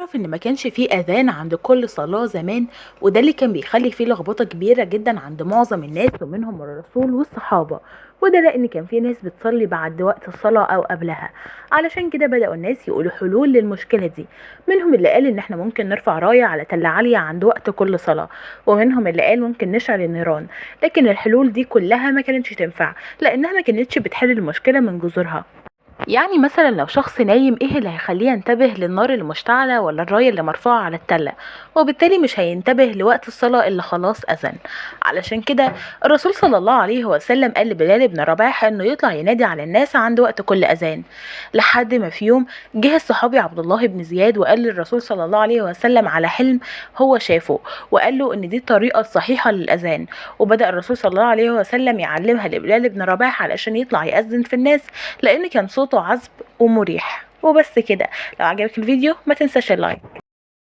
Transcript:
تعرف ان ما كانش فيه اذان عند كل صلاة زمان، وده اللي كان بيخلي فيه لخبطة كبيرة جدا عند معظم الناس ومنهم الرسول والصحابة، وده لان كان في ناس بتصلي بعد وقت الصلاة او قبلها. علشان كده بدأوا الناس يقولوا حلول للمشكلة دي، منهم اللي قال ان احنا ممكن نرفع راية على تلة عالية عند وقت كل صلاة، ومنهم اللي قال ممكن نشعل النيران. لكن الحلول دي كلها ما كانتش تنفع لانها ما كانتش بتحل المشكلة من جذورها. يعني مثلا لو شخص نايم، ايه اللي هيخليه ينتبه للنار المشتعلة ولا الراية اللي مرفوعة على التلة؟ وبالتالي مش هينتبه لوقت الصلاة اللي خلاص أذن. علشان كده الرسول صلى الله عليه وسلم قال لبلال بن رباح انه يطلع ينادي على الناس عند وقت كل أذان، لحد ما في يوم جه الصحابي عبد الله بن زياد وقال للرسول صلى الله عليه وسلم على حلم هو شافه، وقال له ان دي الطريقة الصحيحة للأذان. وبدأ الرسول صلى الله عليه وسلم يعلمها لبلال بن رباح علشان يطلع يأذن في الناس، لأن كان صوته عذب ومريح. وبس كده، لو عجبك الفيديو ما تنساش ال like.